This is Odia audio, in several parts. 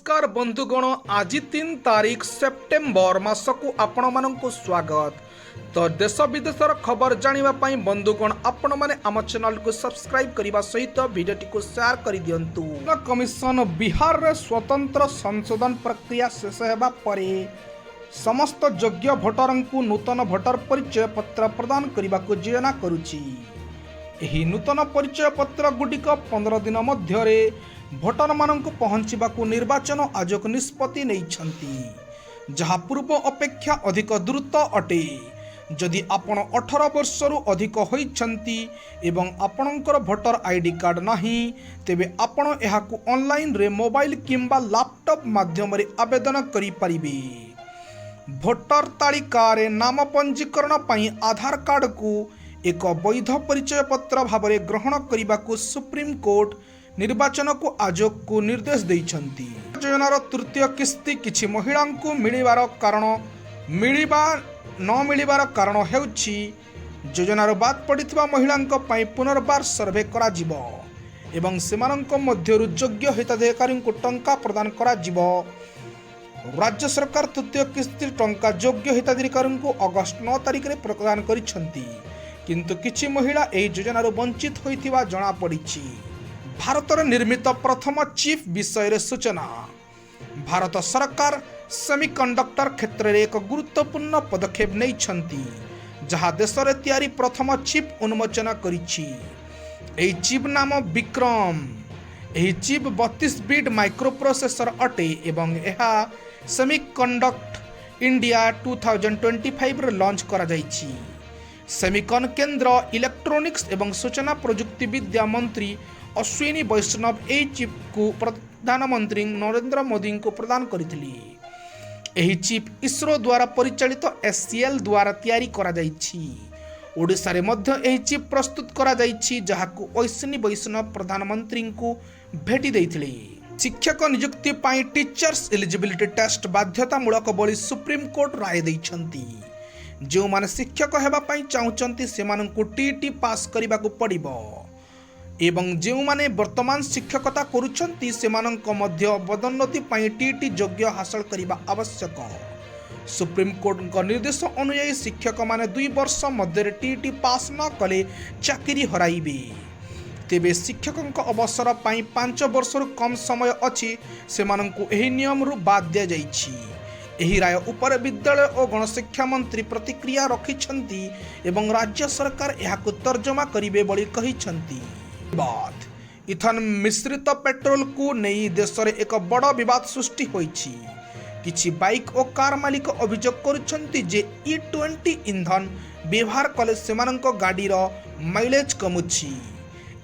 ନମସ୍କାର ବନ୍ଧୁଗଣ, ଆଜି 3 ତାରିଖ ସେପ୍ଟେମ୍ବର ମାସକୁ ଆପଣମାନଙ୍କୁ ସ୍ୱାଗତ। ତ ଦେଶ ବିଦେଶର ଖବର ଜାଣିବା ପାଇଁ ବନ୍ଧୁଗଣ, ଆପଣମାନେ ଆମ ଚ୍ୟାନେଲକୁ ସବସ୍କ୍ରାଇବ୍ କରିବା ସହିତ ଭିଡ଼ିଓଟିକୁ ସେୟାର କରିଦିଅନ୍ତୁ। କମିଶନ ବିହାରରେ ସ୍ୱତନ୍ତ୍ର ସଂଶୋଧନ ପ୍ରକ୍ରିୟା ଶେଷ ହେବା ପରେ ସମସ୍ତ ଯୋଗ୍ୟ ଭୋଟରଙ୍କୁ ନୂତନ ଭୋଟର ପରିଚୟ ପତ୍ର ପ୍ରଦାନ କରିବାକୁ ଯୋଜନା କରୁଛି। ଏହି ନୂତନ ପରିଚୟ ପତ୍ର ଗୁଡ଼ିକ 15 ଦିନ ମଧ୍ୟରେ ଭୋଟରମାନଙ୍କୁ ପହଞ୍ଚିବାକୁ ନିର୍ବାଚନ ଆୟୋଗ ନିଷ୍ପତ୍ତି ନେଇଛନ୍ତି, ଯାହା ପୂର୍ବ ଅପେକ୍ଷା ଅଧିକ ଦ୍ରୁତ ଅଟେ। ଯଦି ଆପଣ 18 ବର୍ଷରୁ ଅଧିକ ହୋଇଛନ୍ତି ଏବଂ ଆପଣଙ୍କର ଭୋଟର I D card ନାହିଁ, ତେବେ ଆପଣ ଏହାକୁ ଅନଲାଇନରେ ମୋବାଇଲ କିମ୍ବା ଲାପଟପ୍ ମାଧ୍ୟମରେ ଆବେଦନ କରିପାରିବେ। ଭୋଟର ତାଲିକାରେ ନାମ ପଞ୍ଜୀକରଣ ପାଇଁ ଆଧାର କାର୍ଡ଼କୁ ଏକ ବୈଧ ପରିଚୟ ପତ୍ର ଭାବରେ ଗ୍ରହଣ କରିବାକୁ ସୁପ୍ରିମକୋର୍ଟ ନିର୍ବାଚନକୁ ଆୟୋଗକୁ ନିର୍ଦ୍ଦେଶ ଦେଇଛନ୍ତି। ଯୋଜନାର ତୃତୀୟ କିସ୍ତି କିଛି ମହିଳାଙ୍କୁ ମିଳିବାର କାରଣ ମିଳିବା ନ ମିଳିବାର କାରଣ ହେଉଛି। ଯୋଜନାରୁ ବାଦ୍ ପଡ଼ିଥିବା ମହିଳାଙ୍କ ପାଇଁ ପୁନର୍ବାର ସର୍ଭେ କରାଯିବ ଏବଂ ସେମାନଙ୍କ ମଧ୍ୟରୁ ଯୋଗ୍ୟ ହିତାଧିକାରୀଙ୍କୁ ଟଙ୍କା ପ୍ରଦାନ କରାଯିବ। ରାଜ୍ୟ ସରକାର ତୃତୀୟ କିସ୍ତି ଟଙ୍କା ଯୋଗ୍ୟ ହିତାଧିକାରୀଙ୍କୁ ଅଗଷ୍ଟ 9 ତାରିଖରେ ପ୍ରଦାନ କରିଛନ୍ତି, କିନ୍ତୁ କିଛି ମହିଳା ଏହି ଯୋଜନାରୁ ବଞ୍ଚିତ ହୋଇଥିବା ଜଣାପଡ଼ିଛି। ଭାରତରେ ନିର୍ମିତ ପ୍ରଥମ ଚିପ୍ ବିଷୟରେ ସୂଚନା। ଭାରତ ସରକାର ସେମିକଣ୍ଡକ୍ଟର କ୍ଷେତ୍ରରେ ଏକ ଗୁରୁତ୍ୱପୂର୍ଣ୍ଣ ପଦକ୍ଷେପ ନେଇଛନ୍ତି, ଯାହା ଦେଶରେ ତିଆରି ପ୍ରଥମ ଚିପ୍ ଉନ୍ମୋଚନ କରିଛି। ଏହି ଚିପ୍ ନାମ ବିକ୍ରମ। ଏହି ଚିପ୍ 32 ବିଟ୍ ମାଇକ୍ରୋପ୍ରୋସେସର ଅଟେ ଏବଂ ଏହା ସେମିକଣ୍ଡକ୍ଟ ଇଣ୍ଡିଆ 2025ରେ ଲଞ୍ଚ କରାଯାଇଛି। ସେମିକନ୍ କେନ୍ଦ୍ର ଇଲେକ୍ଟ୍ରୋନିକ୍ସ ଏବଂ ସୂଚନା ପ୍ରଯୁକ୍ତିବିଦ୍ୟା ମନ୍ତ୍ରୀ ଅଶ୍ୱିନୀ ବୈଷ୍ଣବ ଏହି ଚିପ୍କୁ ପ୍ରଧାନମନ୍ତ୍ରୀ ନରେନ୍ଦ୍ର ମୋଦିଙ୍କୁ ପ୍ରଦାନ କରିଥିଲେ। ଏହି ଚିପ୍ ଇସ୍ରୋ ଦ୍ୱାରା ପରିଚାଳିତ ଏଚଏଏଲ୍ ଦ୍ୱାରା ତିଆରି କରାଯାଇଛି। ଓଡ଼ିଶାରେ ମଧ୍ୟ ଏହି ଚିପ୍ ପ୍ରସ୍ତୁତ କରାଯାଇଛି, ଯାହାକୁ ଅଶ୍ୱିନୀ ବୈଷ୍ଣବ ପ୍ରଧାନମନ୍ତ୍ରୀଙ୍କୁ ଭେଟି ଦେଇଥିଲେ। ଶିକ୍ଷକ ନିଯୁକ୍ତି ପାଇଁ ଟିଚର୍ସ ଏଲିଜିବିଲିଟି ଟେଷ୍ଟ ବାଧ୍ୟତାମୂଳକ ବୋଲି ସୁପ୍ରିମକୋର୍ଟ ରାୟ ଦେଇଛନ୍ତି। ଯେଉଁମାନେ ଶିକ୍ଷକ ହେବା ପାଇଁ ଚାହୁଁଛନ୍ତି, ସେମାନଙ୍କୁ ଟିଇଟି ପାସ୍ କରିବାକୁ ପଡ଼ିବ ଏବଂ ଯେଉଁମାନେ ବର୍ତ୍ତମାନ ଶିକ୍ଷକତା କରୁଛନ୍ତି, ସେମାନଙ୍କ ମଧ୍ୟ ପଦୋନ୍ନତି ପାଇଁ ଟିଇଟି ଯୋଗ୍ୟ ହାସଲ କରିବା ଆବଶ୍ୟକ। ସୁପ୍ରିମକୋର୍ଟଙ୍କ ନିର୍ଦ୍ଦେଶ ଅନୁଯାୟୀ, ଶିକ୍ଷକମାନେ 2 ବର୍ଷ ମଧ୍ୟରେ ଟିଇଟି ପାସ୍ ନ କଲେ ଚାକିରି ହରାଇବେ। ତେବେ ଶିକ୍ଷକଙ୍କ ଅବସର ପାଇଁ 5 ବର୍ଷରୁ କମ୍ ସମୟ ଅଛି, ସେମାନଙ୍କୁ ଏହି ନିୟମରୁ ବାଦ୍ ଦିଆଯାଇଛି। ଏହି ରାୟ ଉପରେ ବିଦ୍ୟାଳୟ ଓ ଗଣଶିକ୍ଷା ମନ୍ତ୍ରୀ ପ୍ରତିକ୍ରିୟା ରଖିଛନ୍ତି ଏବଂ ରାଜ୍ୟ ସରକାର ଏହାକୁ ତର୍ଜମା କରିବେ ବୋଲି କହିଛନ୍ତି। ବାଦ ଇଥନ ମିଶ୍ରିତ ପେଟ୍ରୋଲକୁ ନେଇ ଦେଶରେ ଏକ ବଡ଼ ବିବାଦ ସୃଷ୍ଟି ହୋଇଛି। କିଛି ବାଇକ୍ ଓ କାର୍ ମାଲିକ ଅଭିଯୋଗ କରୁଛନ୍ତି ଯେ ଇ-20 ଇନ୍ଧନ ବ୍ୟବହାର କଲେ ସେମାନଙ୍କ ଗାଡ଼ିର ମାଇଲେଜ୍ କମୁଛି।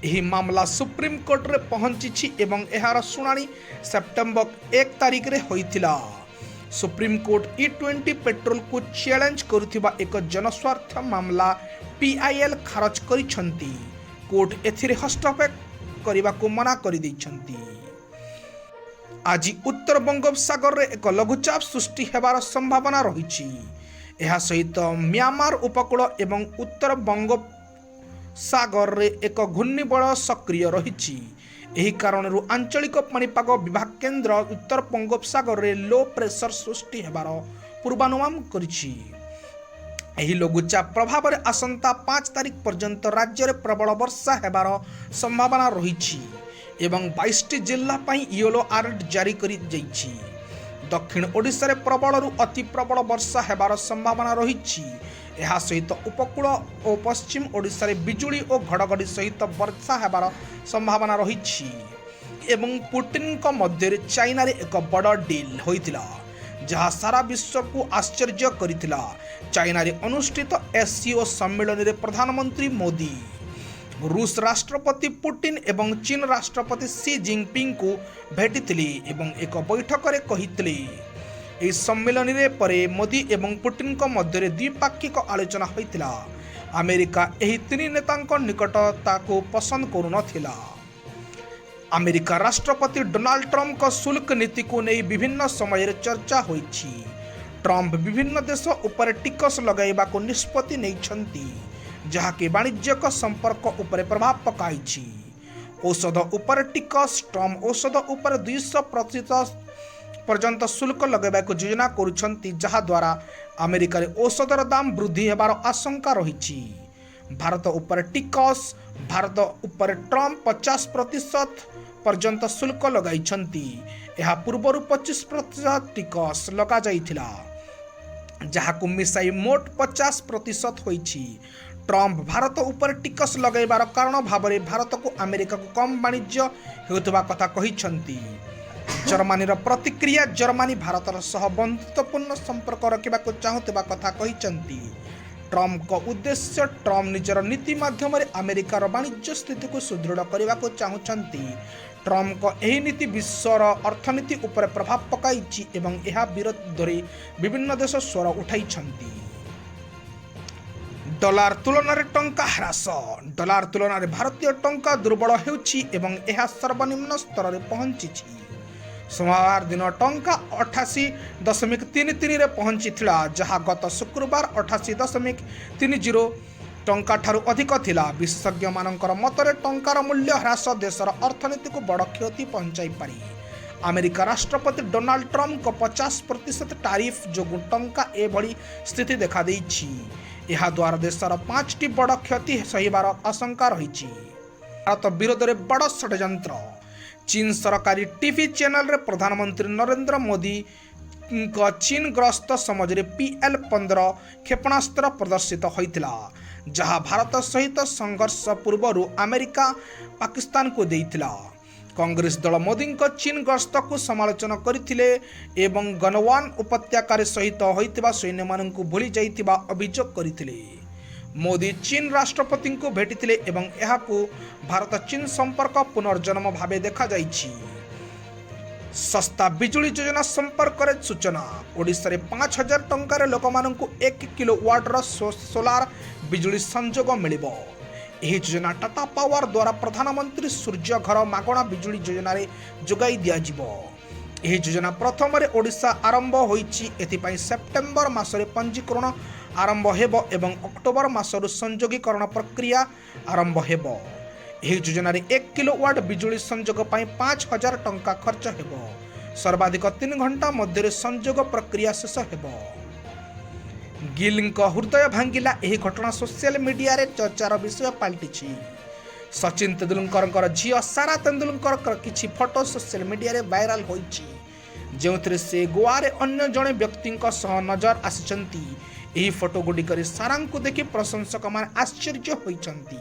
ଏହି ମାମଲା ସୁପ୍ରିମକୋର୍ଟରେ ପହଞ୍ଚିଛି ଏବଂ ଏହାର ଶୁଣାଣି ସେପ୍ଟେମ୍ବର 1 ତାରିଖରେ ହୋଇଥିଲା। ସୁପ୍ରିମକୋର୍ଟ ଇ-20 ପେଟ୍ରୋଲକୁ ଚ୍ୟାଲେଞ୍ଜ କରୁଥିବା ଏକ ଜନସ୍ୱାର୍ଥ ମାମଲା ପିଆଇଏଲ୍ ଖାରଜ କରିଛନ୍ତି। କୋର୍ଟ ଏଥିରେ ହସ୍ତକ୍ଷେପ କରିବାକୁ ମନା କରିଦେଇଛନ୍ତି। ଆଜି ଉତ୍ତର ବଙ୍ଗୋପସାଗରରେ ଏକ ଲଘୁଚାପ ସୃଷ୍ଟି ହେବାର ସମ୍ଭାବନା ରହିଛି। ଏହା ସହିତ ମିଆଁମାର ଉପକୂଳ ଏବଂ ଉତ୍ତର ବଙ୍ଗୋପସାଗରରେ ଏକ ଘୂର୍ଣ୍ଣିବଳୟ ସକ୍ରିୟ ରହିଛି। ଏହି କାରଣରୁ ଆଞ୍ଚଳିକ ପାଣିପାଗ ବିଭାଗ କେନ୍ଦ୍ର ଉତ୍ତର ବଙ୍ଗୋପସାଗରରେ ଲୋ ପ୍ରେସର ସୃଷ୍ଟି ହେବାର ପୂର୍ବାନୁମାନ କରିଛି। ଏହି ଲଘୁଚାପ ପ୍ରଭାବରେ ଆସନ୍ତା 5 ତାରିଖ ପର୍ଯ୍ୟନ୍ତ ରାଜ୍ୟରେ ପ୍ରବଳ ବର୍ଷା ହେବାର ସମ୍ଭାବନା ରହିଛି ଏବଂ 22ଟି ଜିଲ୍ଲା ପାଇଁ ୟେଲୋ ଆଲର୍ଟ ଜାରି କରାଯାଇଛି। ଦକ୍ଷିଣ ଓଡ଼ିଶାରେ ପ୍ରବଳରୁ ଅତି ପ୍ରବଳ ବର୍ଷା ହେବାର ସମ୍ଭାବନା ରହିଛି। ଏହା ସହିତ ଉପକୂଳ ଓ ପଶ୍ଚିମ ଓଡ଼ିଶାରେ ବିଜୁଳି ଓ ଘଡ଼ଘଡ଼ି ସହିତ ବର୍ଷା ହେବାର ସମ୍ଭାବନା ରହିଛି। ଏବଂ ପୁଟିନଙ୍କ ମଧ୍ୟରେ ଚାଇନାରେ ଏକ ବଡ଼ ଡିଲ୍ ହୋଇଥିଲା, ଯାହା ସାରା ବିଶ୍ୱକୁ ଆଶ୍ଚର୍ଯ୍ୟ କରିଥିଲା। ଚାଇନାରେ ଅନୁଷ୍ଠିତ ଏସସିଓ ସମ୍ମିଳନୀରେ ପ୍ରଧାନମନ୍ତ୍ରୀ ମୋଦି ରୁଷ ରାଷ୍ଟ୍ରପତି ପୁଟିନ ଏବଂ ଚୀନ ରାଷ୍ଟ୍ରପତି ସି ଜିନପିଙ୍ଗଙ୍କୁ ଭେଟିଥିଲେ ଏବଂ ଏକ ବୈଠକରେ କହିଥିଲେ। ଏହି ସମ୍ମିଳନୀରେ ପରେ ମୋଦି ଏବଂ ପୁଟିନଙ୍କ ମଧ୍ୟରେ ଦ୍ୱିପାକ୍ଷିକ ଆଲୋଚନା ହୋଇଥିଲା। ଆମେରିକା ଏହି ତିନି ନେତାଙ୍କ ନିକଟତାକୁ ପସନ୍ଦ କରୁନଥିଲା। ଆମେରିକା ରାଷ୍ଟ୍ରପତି ଡୋନାଲ୍ଡ ଟ୍ରମ୍ପଙ୍କ ଶୁଳ୍କ ନୀତିକୁ ନେଇ ବିଭିନ୍ନ ସମୟରେ ଚର୍ଚ୍ଚା ହୋଇଛି। ଟ୍ରମ୍ପ ବିଭିନ୍ନ ଦେଶ ଉପରେ ଟିକସ ଲଗାଇବାକୁ ନିଷ୍ପତ୍ତି ନେଇଛନ୍ତି, ଯାହାକି ବାଣିଜ୍ୟିକ ସମ୍ପର୍କ ଉପରେ ପ୍ରଭାବ ପକାଇଛି। ଔଷଧ ଉପରେ ଟିକସ। ଟ୍ରମ୍ପ ଔଷଧ ଉପରେ 200% ପର୍ଯ୍ୟନ୍ତ ଶୁଳ୍କ ଲଗାଇବାକୁ ଯୋଜନା କରୁଛନ୍ତି, ଯାହାଦ୍ୱାରା ଆମେରିକାରେ ଔଷଧର ଦାମ ବୃଦ୍ଧି ହେବାର ଆଶଙ୍କା ରହିଛି। ଭାରତ ଉପରେ ଟିକସ। ଭାରତ ଉପରେ ଟ୍ରମ୍ପ 50% ପର୍ଯ୍ୟନ୍ତ ଶୁଳ୍କ ଲଗାଇଛନ୍ତି। ଏହା ପୂର୍ବରୁ 25% ଟିକସ ଲଗାଯାଇଥିଲା, ଯାହାକୁ ମିଶାଇ ମୋଟ 50% ହୋଇଛି। ଟ୍ରମ୍ପ ଭାରତ ଉପରେ ଟିକସ ଲଗାଇବାର କାରଣ ଭାବରେ ଭାରତକୁ ଆମେରିକାକୁ କମ୍ ବାଣିଜ୍ୟ ହେଉଥିବା କଥା କହିଛନ୍ତି। ଜର୍ମାନୀର ପ୍ରତିକ୍ରିୟା। ଜର୍ମାନୀ ଭାରତର ସହ ବନ୍ଧୁତ୍ୱପୂର୍ଣ୍ଣ ସମ୍ପର୍କ ରଖିବାକୁ ଚାହୁଁଥିବା କଥା କହିଛନ୍ତି। ଟ୍ରମ୍ପଙ୍କ ଉଦ୍ଦେଶ୍ୟ। ଟ୍ରମ୍ପ ନିଜର ନୀତି ମାଧ୍ୟମରେ ଆମେରିକାର ବାଣିଜ୍ୟ ସ୍ଥିତିକୁ ସୁଦୃଢ଼ କରିବାକୁ ଚାହୁଁଛନ୍ତି। ଟ୍ରମ୍ପଙ୍କ ଏହି ନୀତି ବିଶ୍ୱର ଅର୍ଥନୀତି ଉପରେ ପ୍ରଭାବ ପକାଇଛି ଏବଂ ଏହା ବିରୋଧରେ ବିଭିନ୍ନ ଦେଶ ସ୍ୱର ଉଠାଇଛନ୍ତି। ଡଲାର ତୁଳନାରେ ଟଙ୍କା ହ୍ରାସ। ଡଲାର ତୁଳନାରେ ଭାରତୀୟ ଟଙ୍କା ଦୁର୍ବଳ ହେଉଛି ଏବଂ ଏହା ସର୍ବନିମ୍ନ ସ୍ତରରେ ପହଞ୍ଚିଛି। ସୋମବାର ଦିନ ଟଙ୍କା 88.33ରେ ପହଞ୍ଚିଥିଲା, ଯାହା ଗତ ଶୁକ୍ରବାର 88.30 ଟଙ୍କା ଠାରୁ ଅଧିକ ଥିଲା। ବିଶେଷଜ୍ଞମାନଙ୍କର ମତରେ ଟଙ୍କାର ମୂଲ୍ୟ ହ୍ରାସ ଦେଶର ଅର୍ଥନୀତିକୁ ବଡ଼ କ୍ଷତି ପହଞ୍ଚାଇପାରେ। ଆମେରିକା ରାଷ୍ଟ୍ରପତି ଡୋନାଲ୍ଡ ଟ୍ରମ୍ପଙ୍କ 50% ଟାରିଫ୍ ଯୋଗୁଁ ଟଙ୍କା ଏଭଳି ସ୍ଥିତି ଦେଖାଦେଇଛି। ଏହାଦ୍ୱାରା ଦେଶର ପାଞ୍ଚଟି ବଡ଼ କ୍ଷତି ସହିବାର ଆଶଙ୍କା ରହିଛି। ଭାରତ ବିରୋଧରେ ବଡ଼ ଷଡ଼ଯନ୍ତ୍ର। ଚୀନ ସରକାରୀ ଟିଭି ଚ୍ୟାନେଲରେ ପ୍ରଧାନମନ୍ତ୍ରୀ ନରେନ୍ଦ୍ର ମୋଦିଙ୍କ ଚୀନ ଗସ୍ତ ସମୟରେ ପିଏଲ୍-15 କ୍ଷେପଣାସ୍ତ୍ର ପ୍ରଦର୍ଶିତ ହୋଇଥିଲା, ଯାହା ଭାରତ ସହିତ ସଂଘର୍ଷ ପୂର୍ବରୁ ଆମେରିକା ପାକିସ୍ତାନକୁ ଦେଇଥିଲା। କଂଗ୍ରେସ ଦଳ ମୋଦିଙ୍କ ଚୀନ ଗସ୍ତକୁ ସମାଲୋଚନା କରିଥିଲେ ଏବଂ ଗଲୱାନ ଉପତ୍ୟକାରେ ସହିଦ ହୋଇଥିବା ସୈନ୍ୟମାନଙ୍କୁ ଭୁଲି ଯାଇଥିବା ଅଭିଯୋଗ କରିଥିଲେ। ମୋଦି ଚୀନ ରାଷ୍ଟ୍ରପତିଙ୍କୁ ଭେଟିଥିଲେ ଏବଂ ଏହାକୁ ଭାରତ ଚୀନ ସମ୍ପର୍କ ପୁନର୍ଜନ୍ମ ଭାବେ ଦେଖାଯାଇଛି। ଶସ୍ତା ବିଜୁଳି ଯୋଜନା ସମ୍ପର୍କରେ ସୂଚନା। ଓଡ଼ିଶାରେ 5000 ଟଙ୍କାରେ ଲୋକମାନଙ୍କୁ 1 କିଲୋ ୱାଟ୍ର ସୋଲାର ବିଜୁଳି ସଂଯୋଗ ମିଳିବ। ଏହି ଯୋଜନା ଟାଟା ପାୱାର ଦ୍ୱାରା ପ୍ରଧାନମନ୍ତ୍ରୀ ସୂର୍ଯ୍ୟ ଘର ମାଗଣା ବିଜୁଳି ଯୋଜନାରେ ଯୋଗାଇ ଦିଆଯିବ। ଏହି ଯୋଜନା ପ୍ରଥମରେ ଓଡ଼ିଶା ଆରମ୍ଭ ହୋଇଛି। ଏଥିପାଇଁ ସେପ୍ଟେମ୍ବର ମାସରେ ପଞ୍ଜୀକରଣ ଆରମ୍ଭ ହେବ ଏବଂ ଅକ୍ଟୋବର ମାସରୁ ସଂଯୋଗୀକରଣ ପ୍ରକ୍ରିୟା ଆରମ୍ଭ ହେବ। ଏହି ଯୋଜନାରେ 1 କିଲୋ ୱାଟ୍ ବିଜୁଳି ସଂଯୋଗ ପାଇଁ 5000 ଟଙ୍କା ଖର୍ଚ୍ଚ ହେବ। ସର୍ବାଧିକ 3 ଘଣ୍ଟା ମଧ୍ୟରେ ସଂଯୋଗ ପ୍ରକ୍ରିୟା ଶେଷ ହେବ। ଗିଲ୍ଙ୍କ ହୃଦୟ ଭାଙ୍ଗିଲା ଏହି ଘଟଣା ସୋସିଆଲ ମିଡିଆରେ ଚର୍ଚ୍ଚାର ବିଷୟ ପାଲଟିଛି। ସଚିନ ତେନ୍ଦୁଲକରଙ୍କର ଝିଅ ସାରା ତେନ୍ଦୁଲକରଙ୍କର କିଛି ଫଟୋ ସୋସିଆଲ ମିଡିଆରେ ଭାଇରାଲ ହୋଇଛି, ଯେଉଁଥିରେ ସେ ଗୋଆରେ ଅନ୍ୟ ଜଣେ ବ୍ୟକ୍ତିଙ୍କ ସହ ନଜର ଆସିଛନ୍ତି। ଏହି ଫଟୋ ଗୁଡ଼ିକରେ ସାରାଙ୍କୁ ଦେଖି ପ୍ରଶଂସକମାନେ ଆଶ୍ଚର୍ଯ୍ୟ ହୋଇଛନ୍ତି।